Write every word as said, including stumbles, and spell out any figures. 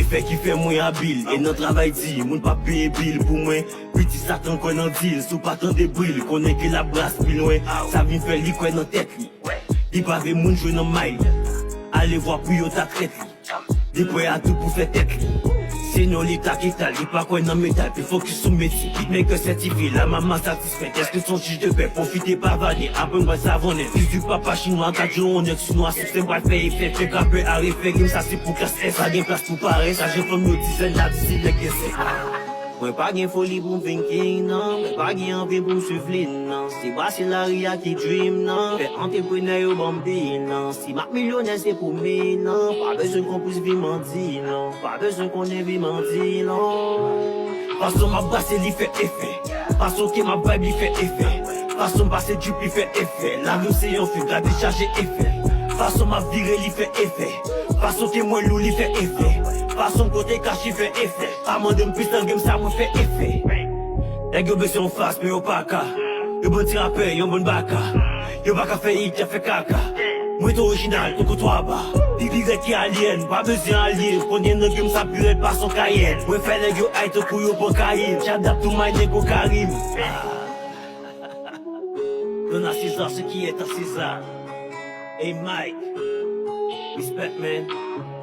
Fè ki fè mwen abil, e nan travay di, moun pa peye bil pou mwen. Piti Satan kwè nan dil, si w pa tande bril, konnen ke l ap bras pi lwen. Sa vin fè li kwè nan tèt li. Li pa vle moun jwe nan may li. Ale vwa pou yo ta trèt li. Li prè a tout pou fè tèt li. Se non li ta ki ta, li pa kwè nan metal, pi fokis sou metye. Beatmaker sètifye, la mama satisfè. Èske son jij de pè, pwofite pavane, aprann bwè savonnen. Fizik papa chinwa, gad yo onèk sinwa, sistèm pral fè efè. Fè rapè a refè, rim sa se pou klas S. Pa gen plas pou parès, ajan fanm yo dizèn, la di se nèg gen sèk. Mwen pa gen foli pou m vin king nan, mwen pa gen anvi pou m swiv lin nan. Se brase lari a ki dream nan, fè antreprenè yo ban m bi nan. Si m ap milyonè se pou mi nan, pa bezwen konplis vi mandi nan, pa bezwen konnen vi mandi nan. Fason m ap brase li fè efè, fason ke m ap vibe li fè efè, fason m pase drip li fè efè. Lavi m se yon fim, la dechaje efè. Fason m ap vire li fè efè, fason ke mwen lou li fè efè, fason m pote kach li fè efè. Pa mande m plis nan game sa mwen fè efè. Nèg yo bezwen yon fas men yo pa ka. Yo bann ti rapè, yon bann baka. Yo pa ka fè hit, y ap fè kaka. Mwen tou orijinal, tou koutwa ba. Pi pi rèd ki alyèn, pa bezwen alye. Konnen nan game sa pi rèd pa son kayèn. Mwen fè nèg yo ay tankou yo pran kayin. Shout out to my nèg Karim. Donne à César ce qui est à César. Hey Mike, respect man.